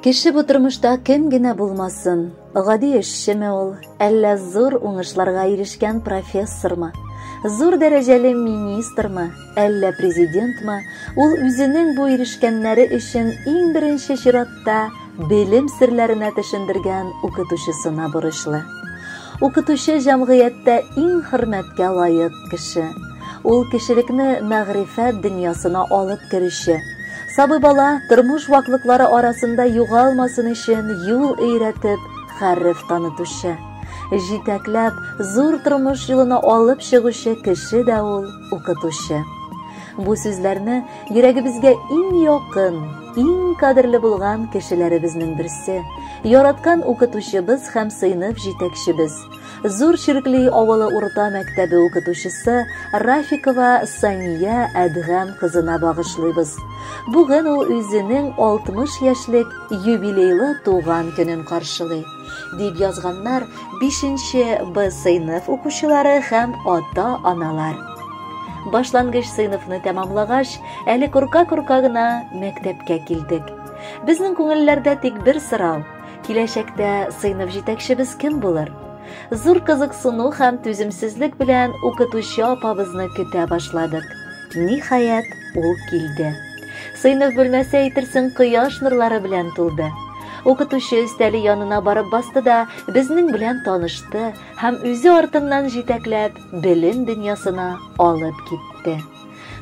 Кеше бу тормышта кем генә булмасын, гади эшчеме ул, әллә зур уңышларга ирешкән профессормы, зур дәрәҗәле министрмы, әллә президентмы, ул үзенең бу ирешкәннәре өчен иң беренче чиратта белем серләренә төшендергән укытучысына бурычлы. Укытучы җәмгыятьтә иң хөрмәткә лаек кеше. Ул кешелекне мәгърифәт дөньясына алып керүче. Сабый бала тормыш ваклыклары арасында югалмасын өчен юл өйрәтеп, хәреф танытучы. Җитәкләп, зур тормыш юлына алып чыгучы кеше дә ул укытучы. Бу сүзләрне йөрәгебезгә иң якын, иң кадерле булган кешеләребезнең берсе, яраткан укытучыбыз һәм сыйныф җитәкчебез, Зур Чиркли авылы урта мәктәбе укытучысы Рафикова Сания Әдгәм кызына багышлыйбыз. Бүген ул үзенең 60 яшьлек юбилейлы туган көнен каршылый, дип язганнар 5 Б сыйныф укучылары һәм ата-аналар. Башлангыч сыйныфны тәмамлагач, әле курка-курка гына мәктәпкә килдек. Безнең күңелләрдә тик бер сорау: киләчәктә сыйныф җитәкчебез кем булыр? Зур кызыксыну һәм түземсезлек белән укытучы апабызны көтә башладык. Ниһаять, ул килде. Сыйныф бүлмәсе әйтерсең кояш нурлары белән тулды. Укытучы өстәле янына барып басты да безнең белән танышты һәм үзе артыннан җитәкләп белем дөньясына алып китте.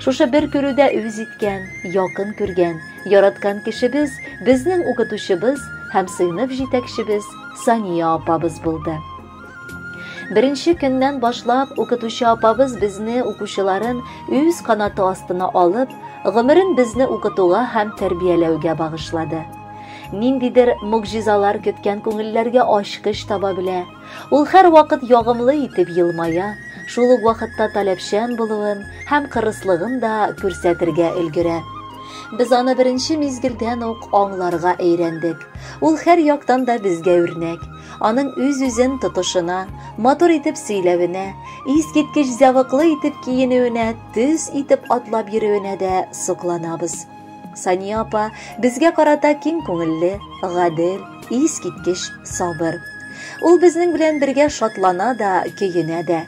Шушы бер күрүдә үз иткән, якын күргән, яраткан кешебез, безнең укытучыбыз һәм сыйныф җитәкчебез Сания апабыз булды. Беренче көннән башлап укытучы апабыз безне укучыларын үз канаты астына алып, гомерен безне укытуга һәм тәрбияләүгә багышлады. Ниндидер могҗизалар көткән күңелләргә ачкыч таба белә. Ул һәрвакыт ягымлы итеп елмая, шул ук вакытта таләпчән булуын һәм кырыслыгын да күрсәтергә өлгерә. Без аны беренче мизгелдән үк аңларга өйрәндек. Ул һәр яктан да безгә үрнәк. Аның үз-үзен тотышына, матур итеп сөйләвенә, искиткеч зәвыклы итеп киенүенә, төз итеп атлап йөрүенә дә сокланабыз. Сания апа безгә карата киң күңелле, гадел, искиткеч сабыр. Ул безнең белән бергә шатлана да, көенә дә.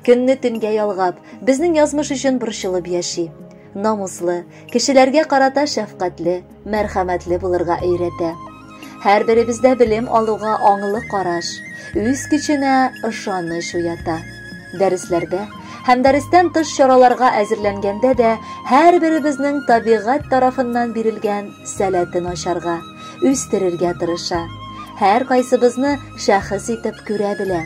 Көнне төнгә ялгап, безнең язмыш өчен борчылып яши. Намуслы, кешеләргә карата шәфкатьле, мәрхәмәтле булырга өйрәтә. Һәрберебездә белем алуга аңлы караш, үз көченә ышаныч уята. Дәресләрдә һәм дәрестән тыш чараларга әзерләнгәндә дә һәрберебезнең табигать тарафыннан бирелгән сәләтен ачарга, үстерергә тырыша. Һәркайсыбызны шәхес итеп күрә белә.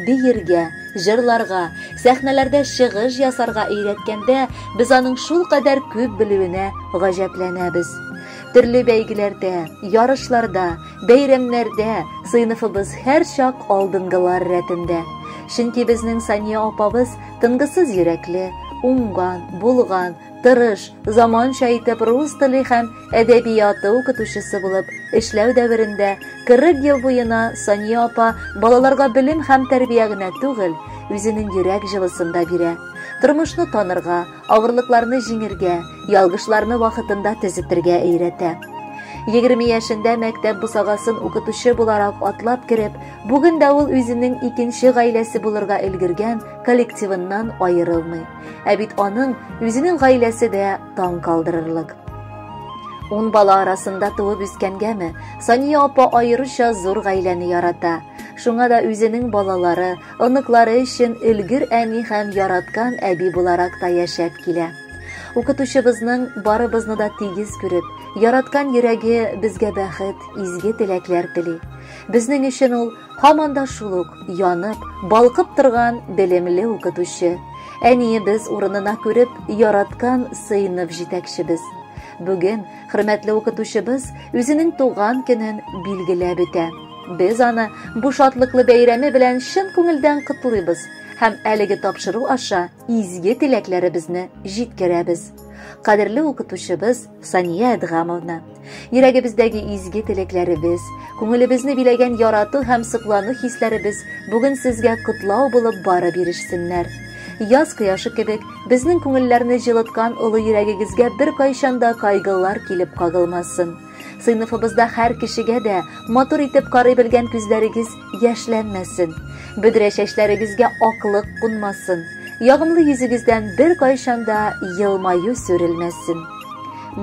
Биергә, җырларга, сәхнәләрдә чыгыш ясарга өйрәткәндә без аның шулкадәр күп белүенә гаҗәпләнәбез. Төрле бәйгеләрдә, ярышларда, бәйрәмнәрдә сыйныфыбыз һәрчак алдынгылар рәтендә. Чөнки безнең Сания апабыз тынгысыз йөрәкле, уңган, булган, тырыш, заманча итеп рус теле һәм әдәбияты укытучысы булып эшләү дәверендә 40 ел буена Сания апа балаларга белем һәм тәрбия генә түгел, үзенең йөрәк җылысын да бирә. Тормышны танырга, авырлыкларны җиңергә, ялгышларны вакытында төзетергә өйрәтә. 20 яшендә мәктәп бусагасын укытучы буларак атлап кереп, бүген дә ул үзенең икенче гаиләсе булырга өлгергән коллективыннан аерылмый. Ә бит аның үзенең гаиләсе дә таң калдырырлык. Ун бала арасында туып үскәнгәме, Сания апа аеруча зур гаиләне ярата. Шуңа да үзенең балалары, оныклары өчен өлгер әни һәм яраткан әби буларак та яшәп килә. Укытучыбызның барыбызны да тигез күреп, яраткан йөрәге безгә бәхет, изге теләкләр тели. Безнең өчен ул һаман да шул ук янып, балкып торган белемле укытучы. Әниебез урынына күреп, яраткан сыйныф җитәкчебез. Бүген хөрмәтле укытучыбыз үзенең туган көнен билгеләп үтә. Без аны бу шатлыклы бәйрәме белән чын күңелдән котлыйбыз һәм әлеге тапшыру аша изге теләкләребезне җиткерәбез. Кадерле укытучыбыз Сания Әдгамовна, йөрәгебездәге изге теләкләребез, күңелебезне биләгән ярату һәм соклану хисләребез бүген сезгә котлау булып барып ирешсеннәр. Яз кояшы кебек безнең күңелләрне җылыткан олы йөрәгегезгә беркайчан да кайгылар килеп кагылмасын. Сыйныфыбызда һәр кешегә дә матур итеп карый белгән күзләрегез яшьләнмәсен. Бөдрә чәчләрегезгә аклык кунмасын. Ягымлы йөзегездән беркайчан да елмаю сүрелмәсен.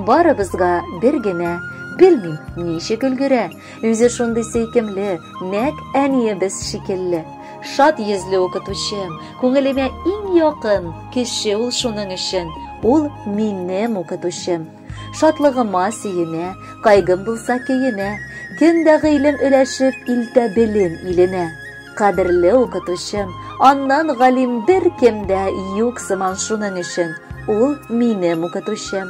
Барыбызга бер генә, белмим, ничек өлгерә, үзе шундый сөйкемле, нәкъ әниебез шикелле. Шат йөзле укытучым, күңелемә иң якын кеше ул шуның өчен, ул минем укытучым. Шатлыгыма сөенә, кайгым булса көенә, көн дә гыйлем өләшеп илтә белем иленә. Кадерле укытучым, аннан галим беркем дә юк сыман шуның өчен, ул минем укытучым.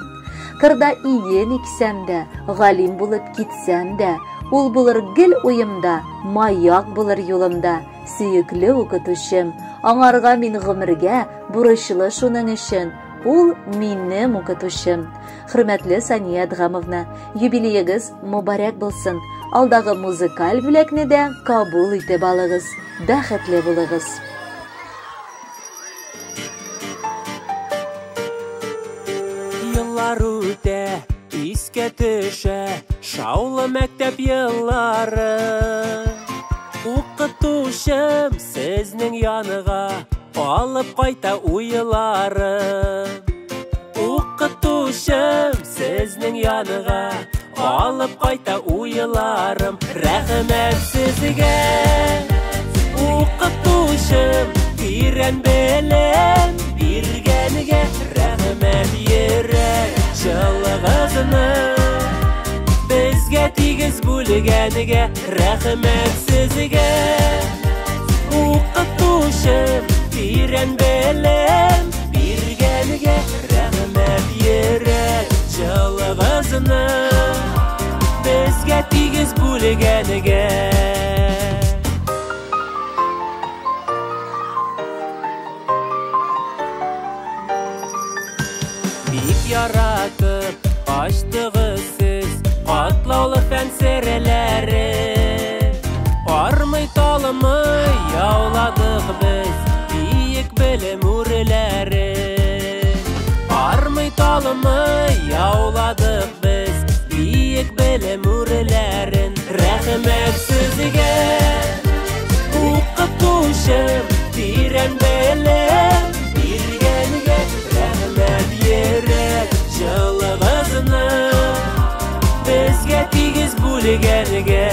Кырда иген иксәм дә, галим булып китсәм дә, ул булыр гел уемда, маяк булыр юлымда. Сөекле укытучым, аңарга мин гомергә бурычлы шуның өчен, ул минем укытучым. Хөрмәтле Сания Әдгамовна, юбилеегыз мөбарәк булсын. Алдагы музыкаль бүләкне дә кабул итеп алыгыз. Бәхетле булыгыз. Еллар үтә, искә төшә шаулы мәктәп еллары. Укытучым сезнең яныга алып кайта уйлары. Укытучым сезнең яныга алып кайта уйларым. Рәхмәт сезгә, укытучым, тирән белем биргәнгә. Рәхмәт йөрәк җылыгызны безгә тигез бүлгәнгә. Рәхмәт сезгә, укытучым, тирән белем биргәнгә. Рәхмәт йөрәк җылыгызны безгә тигез бүлгәнгә. Бик яратып ачтыгыз сез катлаулы фән серләре. Армый талымый яуладык без биек белем үрләре. Армый талымый яуладык без биек белем үрләрен. Рәхмәт сезгә, укытучым, тирән белем биргәнгә. Рәхмәт йөрәк җылыгызны безгә тигез бүлгәнгә.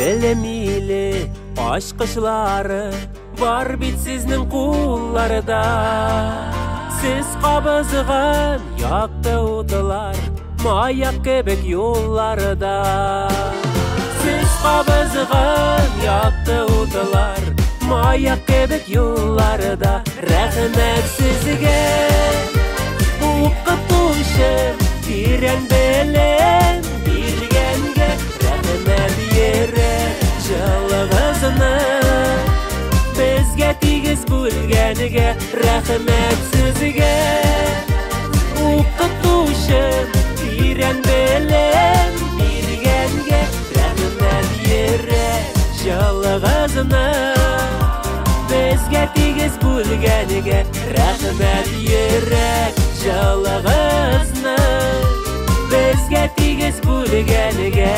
Белем иле ачкычлары бар бит сезнең кулларда. Сез кабызган якты утлар маяк кебек юлларда. Сез кабызган якты утлар маяк кебек юлларда. Рәхмәт сезгә, укытучым, тирән белем биргәнгә. Рәхмәт йөрәк җылыгызны безгә тигез бүлгәнгә. Рәхмәт сезгә, укытучым, тирән белем биргәнгә. Рәхмәт йөрәк җылыгызны безгә тигез бүлгәнгә. Рәхмәт йөрәк җылыгызны безгә тигез бүлгәнгә.